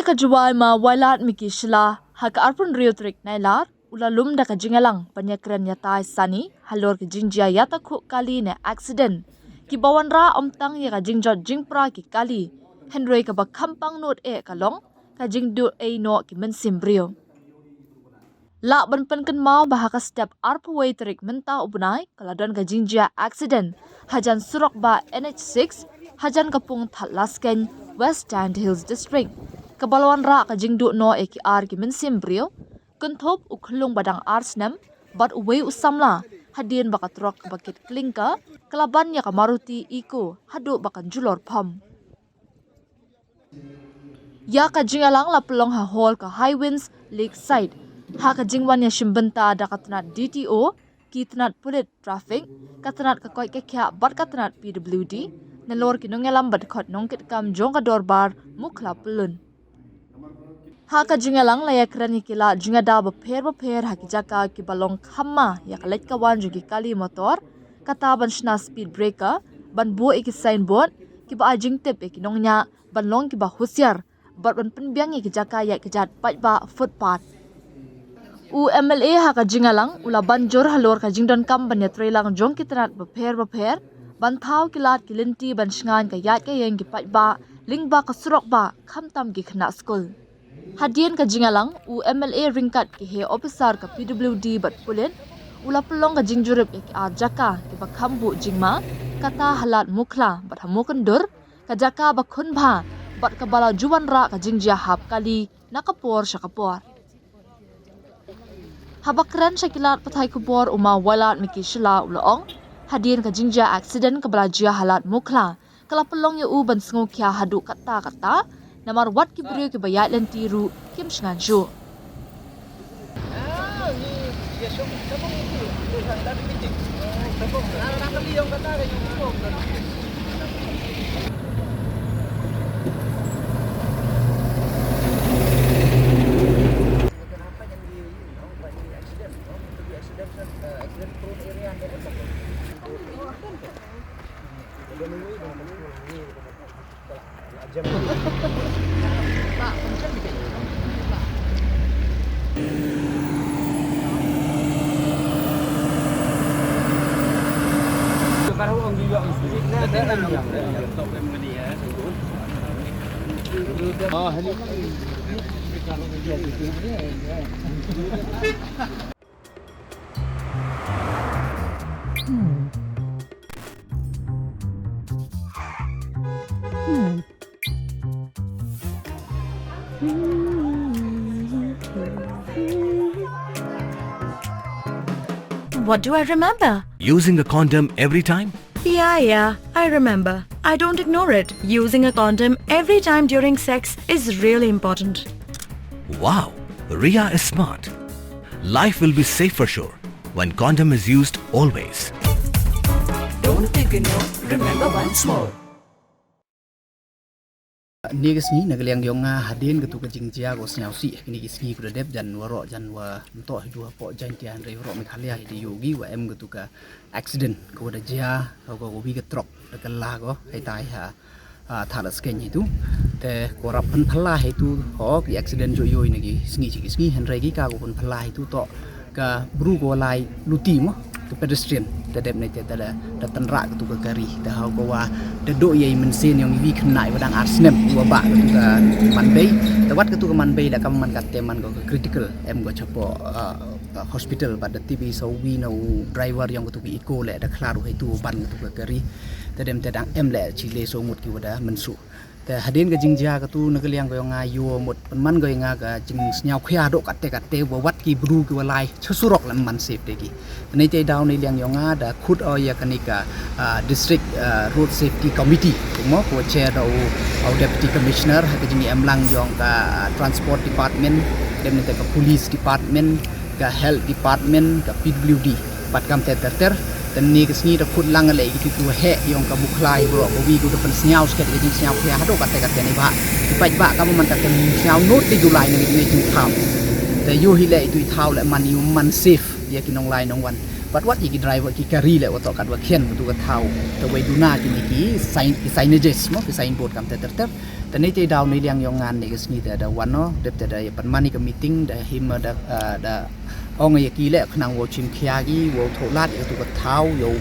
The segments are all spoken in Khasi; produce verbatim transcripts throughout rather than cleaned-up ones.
Ka Jowai Ma Wailadmiki Shylla, ha ka arphew hynriew tarik Nailar, u la lum da ka jingïalang ban ïakren ïatai sani halor ka jingjia ïatakhuh kali ne accident, kiba wanrah ym tang ïa ka jingjot jingpra ki kali, hynrei kaba kham pangnud eh ka long ka jingduh ei noh ki mynsiem briew. Lah ban pynkynmaw ba ha ka step arphew wei tarik mynta u bnai ka la don ka jingjia accident hajan surok bah N H six, hajan ka pung Thadlaskein, West Jaintia Hills District, kaba la wanrah ka jingduh noh ïa ki ar ki mynsiem briew, kynthup u khyllung ba dang ar snem bad uwei u samla, hadien ba ka trok kaba kit klinker ka la ban ïa ka Maruti Eeco haduh ba kan julor phom. Ïa ka jingïalang la pynlong ha hall ka Highwinds Lakeside, ha ka jingwan ïashim bynta da ka tnat D T O, ki tnat pulit traffic, ka tnat ka koit ka khiah bad ka tnat P W D, nalor ki nongïalam bad khot nongkitkam jong ka dorbar Mukhla Pyllun. Ha ka jingïalang la ïakren ïa ki lad jingïada bapher bapher ha ki jaka kiba long kham ma ïa ka leit ka wan jong ki kali motor, kata ban shna speed breaker, ban buh ïa ki signboard kiba ai jingtip ïa ki nongñiah ban long kiba husiar, bad ban pynbiang ïa ki jaka ïaid kjat paidbah, footpath. U M L A ha ka jingïalang u la ban jur halor ka jingdonkam ban ïatreilang jong ki tnat bapher bapher ban thaw ki lad ki lynti ban shngaiñ ka ïaid ka ïeng ki paidbah lyngba ka surok bah, khamtam ki khynnah skul. Hadien ka jingïalang, u M L A ryngkat ki heh ophisar ka P W D bad pulit u la pynlong ka jingjurip ïa ki ar jaka kiba kham buh jingma, kata ha Lad Mukhla bad ha Mawkyndur, ka jaka ba khun bha bad kaba la ju wanrah ka jingjia hap kali na ka por sha ka por. Haba kren sha ki lad pathai khubor, u Ma Wailadmiki Shylla u la ong, hadien ka jingjia accident kaba la jia ha Lad Mukhla, ka la pynlong ïa u ban sngewkhia haduh katta katta, namar wat ki briew kiba ïaid lynti ruh kim shngaiñ shuh. What do I remember? Using a condom every time? Yeah, yeah, I remember. I don't ignore it. Using a condom every time during sex is really important. Wow, Ria is smart. Life will be safe for sure when condom is used always. Don't ignore, remember once more. Ynne ka sngi na ka liang jong nga hadien katu ka jingjia ko sniawsih, kine ki sngi ko da dep jan waroh jan wa mynta hi dua pok Jaintia hynrei waroh Meghalaya hi da ïohi wa em katu ka accident ko da jia, ko ko wi ka trok da ka la ko hai tai ha. Ah, thala skeng hitu. Te ko rap pynphala hitu, ho, ki accident jo yoi na ki sngi chi ki sngi, hynrei ki ka ko pynphala hitu to ka bru ko lai luti mo, ka pedestrian. Te dep ne te da da tynrak tu ka kari. Te hau ko wa da do yei mynsiem yong i wi khynnah i wa dang ar snem i wa ba tu ka man bei. Te wat ka tu ka man bei da ka man ka te man ko ka critical em ko chapo, ah, hospital, bad da tibi sa wi na u driver yong ka tu ki Eeco le da khlar u hitu ban ka tu ka kari. Te dem te dang em le chi le so ngut ki wa da mynsu. Te hadien ka jingjia katu na ka liang ko yong nga ïoh mut pynman ko yong nga ka jingsniawkhia doh katte katte wa wat ki bru ki wa lai cha surok lem man safe te ki. Te nei te daw nei liang yong nga da khut o ya kani ka, ah, District, ah, Road Safety Committee. Mo ko chair da u, u Deputy Commissioner ha ka jingïalang yong ka, ah, Transport Department, dem ne te ka Police Department, ka Health Department, ka P W D. Bad kam ter ter ter, te ynne ka sngi da khut lang leh ïa kitu ki waheh yong ka Mukhla hi bro, ka wi ku da pynsniaw sket ïa ka jingsniawkhia haduh katte katte ne ba. Ki paidbah kam man katte ne sniaw nud de July ne ïa ki thaw. Te ïohi leh itu i thaw leh man ïa u man safe ïa ki nonglai nongwan. Wat wat ïa ki driver ki kari leh, wat toh katwa khian katu ka thaw. Te wei duna kine ki sign, ki signages mo, ki signboard kam ter ter ter. Te ne te daw ne liang yong nga ne ka sngi te da wan noh, dep te da ïa pynman ïa ka meeting, da him da, ah, da ong ïa ki leh khnang wow chim khia ki, wow thoh lad ïa katu ka thaw, yow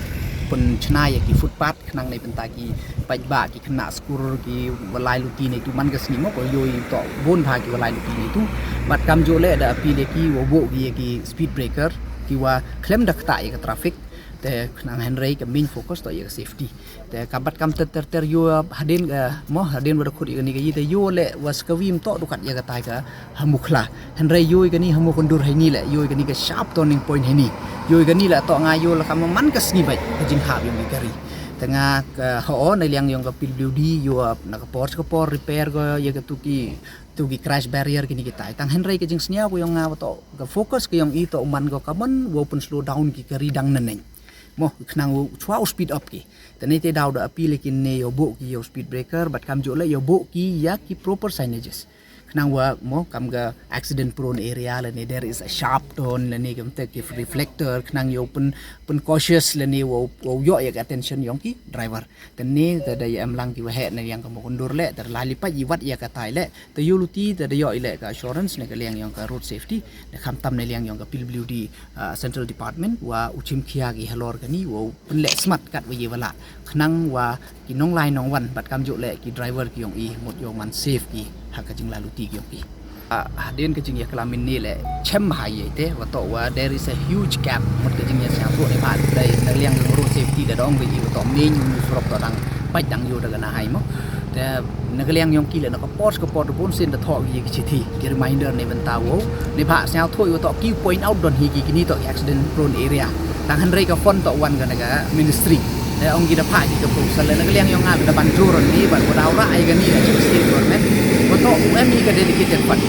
pynchna ïa ki footpath, khnang ne bynta ki paidbah, ki khynnah skur, ki walai luti ne tu man ka sngi mo, ko yoh i toh bun bha ki walai luti ne tu. Bad kam jooh leh da appeal ïa ki wow buh ki ïa ki speed breaker, ki wa khlem da ktah ïa ka traffic. Te khnang hynrei ka main focus toh ïa ka safety. Te ka bad kam ter ter ter yoh hadien ka mo, hadien wa da khut ïa kane ka ïa te yoh leh wa ska wim toh dukat ïa ka tai ka ha Mukhla. Hynrei yoh ïa kane ha Mawkyndur haini leh, yoh ïa kane ka sharp turning point haini. Yoh ïa kane leh toh nga yoh la kam man ka sngi bad ka jinghap yong ki kari. Te nga ka ho na liang yong ka P W D yoh na ka por ka por repair ko ïa ka tu ki, tu ki crash barrier kine ki tai. Tang hynrei ka jingsngew ko yong nga wa toh ka focus ka yong i toh man ko ka man wow pyn slow down ki kari dang naneng. Mo, khnang u chwa u speed up ki. Te ne te daw da appeal ïa kine yow buh ki yow speed breaker, bad kam jooh leh yow buh ki ïa ki proper signages. Khnang wa mo kam ka accident prone area lane there is a sharp turn lane kam te ki reflector, khnang yow pyn, pyn cautious lane wow, wow yoh ïa ka attention yong ki driver. Te ne te da ïa em lang ki wa heh na liang ka Mawkyndur leh, te la li pat i wat ïa ka tai leh. Te yoh luti te da yoh i leh ka assurance na ka liang yong ka road safety, na khamtam na liang yong ka P W D, ah, Central Department, wa u chim khia ki halor kani, wow pynleh smat katwa ïa wa lah. Khnang wa ki nonglai nongwan, bad kam jooh leh ki driver ki yong i, mut yow man safe ki, ha ka jingla luti ki yong ki. Ah, hadien ka jingïaklam ine leh, chem ha ïa te, wa toh wa there is a huge gap, mut ka jingïasngewthuh ne bha, dei na liang yong road safety da dong ka i, wa toh main yong surok toh dang, pait dang yoh da ka na hai mo. Te na ka liang yong ki leh na ka por ka por bun sien da thoh ki ki chithi, ki reminder ne bynta wow. Ne bha sngewthuh wa toh ki point out don hi ki kini toh ki accident prone area. Tang hynrei ka fund toh wan ka na ka ministry. Te ong ki da phah ki ka proposal leh na ka liang yong nga da ban jur ni ban wa daw rah ai ka ni ka state government. Wa toh u em hi ka dedicated fund.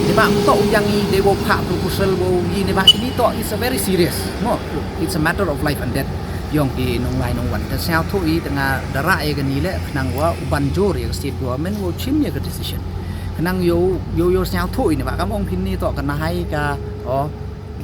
Ne bha toh u yang i de wow phah proposal wow i ne bha kini toh it's a very serious. Mo, it's a matter of life and death. Yong ki nonglai nongwan. Te sngewthuh i te nga da rah ïa kani leh khnang wa u ban jur ïa ka state government wow chim ïa ka decision. Khnang yow, yow, yow sngewthuh i ne bha kam ong phin ni toh ka na hai ka, oh,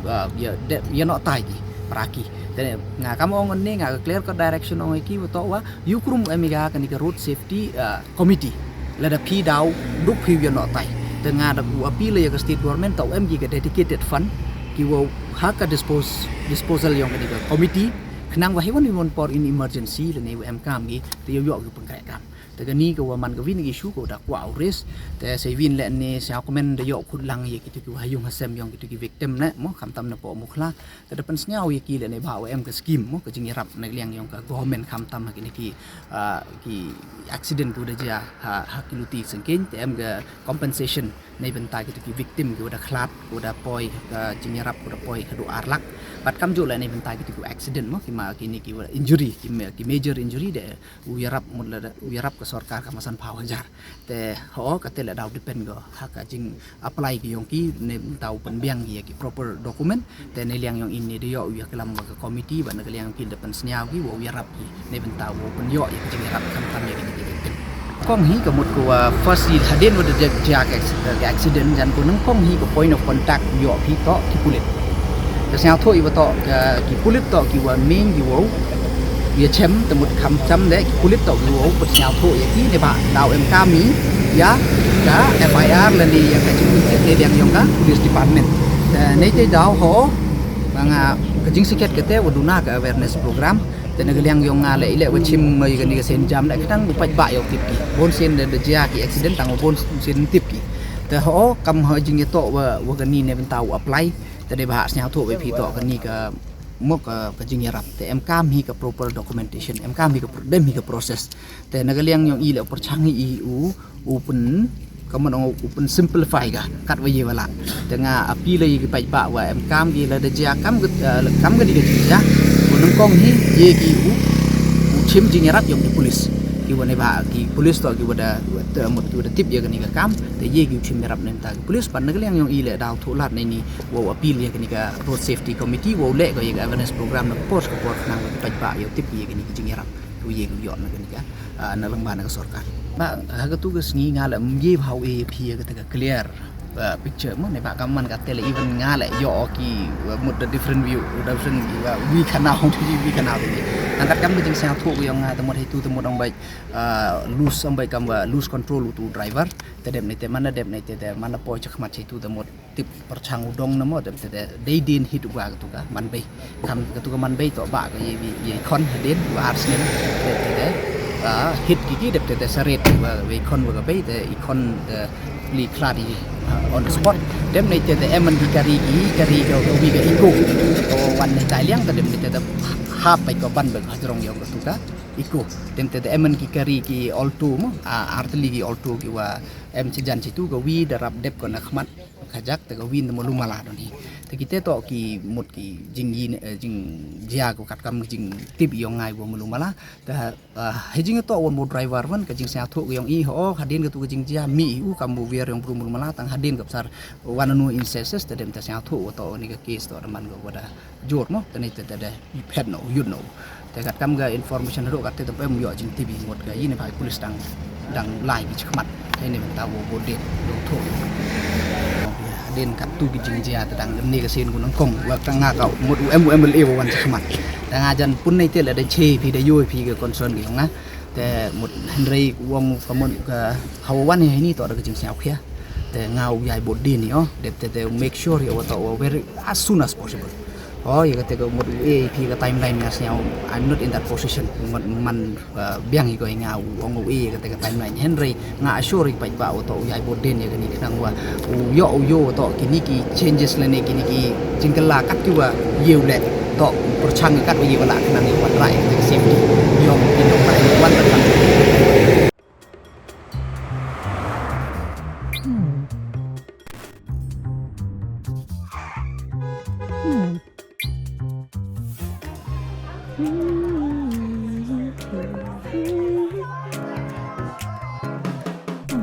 ah, ïa, de, ïa noh tai ki, para ki. Te nga kam ong ni nga ka clear ka direction ong ïa ki wa toh wa, ïa u krum em ïa kani ka road safety, ah, committee. Lada phi daw, duk phi ïa noh tai. Te nga da u appeal ïa ka state government toh em ki ka dedicated fund, ki wow ha ka dispose, disposal yong kani ka committee, khnang wa hi wan hi wan por in emergency lane wa em kam ki, te yow yoh ki pynkreh kam. Te kani ka wa man ka win issue ka wa da kwah u raise. Te sa win leh ne sa comment da yoh khut lang ïa kitu ki wa ha yung ha sem yong kitu ki victim ne, mo khamtam na poh Mukhla. Te da pynsngew ïa ki leh ne bha wa em ka scheme, mo ka jingïarap na liang yong ka government khamtam ha kini ki, ah, ki accident ku da jia ha, ha ki luti sengkeng, te em ka compensation. Nei bynta kitu ki victim ki wa da khlad, ki wa da poi ka jingïarap, ki wa da poi ka du ar lak. Bad kam jooh leh nei bynta kitu ki accident mo, ki ma kini ki wa injury, ki, ma, ki major injury de u ïarap mut la da, u ïarap ka sorkar ka ma san phaw hajar. Te ho ka te leh daw depend ko ha ka jing apply ki yong ki, nei bynta u pynbiang ki ïa ki proper document. Te nei liang yong ini de yoh u ïaklam bad ka committee, bad na ka liang ki da pynsngew ki, wa u ïarap ki, nei bynta wow pynyoh ïa ka jingïarap khamtam ïa kini ki victim. Kong hi ka mut ko wa first hi hadien wa da jia ka acc-, ka accident, jan ko nyngkong hi ka point of contact yoh phi toh ki pulit. Ka sngewthuh i wa toh ka, ki pulit toh ki wa main ki wow ïa chem, te mut kham chem de, ki pulit toh ki wow pynsngewthuh ïa ki, ne ba daw em kam hi ïa ka F I R lane ïa ka jingmynjit ne liang yong ka police department. Te nei te daw ho, ba nga ka jingsakhiat kata wa duna ka awareness program. Te na ka liang yong nga leh, i leh wa chim ïa kani ka sien jam leh, khnang u paidbah ïoh tip ki. Bun sien da, da jia ki accident tang wa bun sien tip ki. Te ho kam ha jingïatoh wa, wa kani ne bynta u apply. Te dei ba ha sngewthuh wa phi toh kani ka mo ka, ka jingïarap. Te em kam hi ka proper documentation, em kam hi ka pro-, dem hi ka process. Te na ka liang yong i leh pyrchang i u, u pyn, ka mon ong u pyn simplify ka, katwa ïa wa lah. Te nga appeal ïa ki paidbah wa em kam ki lada jia kam ka, eh, kam kani ka jingjia. Wa nyngkong hi ïa ki u, u chim jingïarap yong ki police. Ki wa ne ba ki police toh ki wa da, te mut ki wa da tip ïa kani ka kam. Te ïa ki u chim ïarap ne bynta ki police. Bad na ka liang yong i leh daw thoh lad ne ni wow appeal ïa kani ka road safety committee wow leh ko ïa ka awareness program na ka por ka por khnang wa ki paidbah ïoh tip ïa kani ka jingïarap. Ko ïa ki u ïoh na kani ka, ah, na lyngba na ka sorkar. Ba ha katu ka sngi nga leh ym ïa bha u e ïa phi ïa kata ka clear uh, picture mo, ne ba kam man ka tele even nga le yo ki, uh, mut the different view, different, uh, wi khana hong ti wi khana hong ti. Nang kat kam ka jingsngewthuh ka yong nga te mut hitu te mut ong bai, uh, lose ong bai kam ba lose control utu driver. Te dep ne te man dep ne te te man poi chakmat hitu te mut tip perchang u dong na mo dep te te dei din hit wa katu ka man bei. Kam katu ka man bei to ba ka ye ye khon hadin wa ar snem dep te te, ah, hit ki ki dep te te saret wa we khon wa ka bei te i khon te pli khlad i, ah, on the spot. Dem ne te te em man ki kari ki kari ka ka wi ka iko. Ko wan ne tai liang te dem ne te te hap bai ko ban ba ka jrong yong katu ka iko. Dem te te em man ki kari ki Alto mo, ah, ar tylli ki Alto ki wa em chi jan chi tu ka wi da rap dep ko na khmat. Khajak te ka win te mo lumala don hi. Te kite to ki mut ki jing yin, eh, jing jia ko kat kam jing tip yong ngai ko mo lumala. Te, eh, he jing to won mo driver wan ka jingsngewthuh yong i ho hadin ka tu ka jing jia mi u kam mo wiar yong bru mo lumala tang hadin ka sar wan nu instances te dem te sngewthuh to ni ka case to man ko wada jor mo te ni te te de i phet no yun no. Te kat kam ga information ro kat te te em yo jing T V ngot ga yin ba police dang dang lai bi chakmat. Te ni ta wo bo det do tho. Hadin kat tu ki jing jia te dang ni ka sin ku nang kong wa ka nga ka mut u em u M L A wa wan chakmat. Te nga jan pun nei te la da che phi da yo phi ka concern ki nga. Te mut hynrei wong ka mut ka hawa wan hi ni to da ka jingsngewkhia. Te nga u yai bot din yo dep te te make sure yo to very as soon as possible. Oh ya kata ka mut u e phi ka timeline nga sngewthuh I'm not in that position. Mut man, uh, biang hi ko nga u ong u e kata ka timeline hynrei nga assure hi pait ba u to u yai bot din ya kani khnang wa u yo u yo to kini ki changes lane kini ki jingkylla kat ki wa ye u le to perchang kat wa ye wa la khnang wa trai kata ka safety yong ki nong bai wan wan.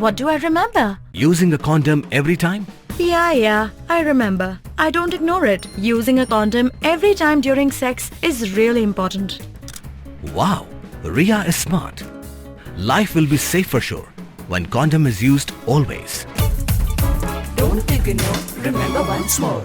What do I remember? Using a condom every time? Yeah, yeah, I remember. I don't ignore it. Using a condom every time during sex is really important. Wow, Ria is smart. Life will be safe for sure when condom is used always. Don't ignore, remember once more.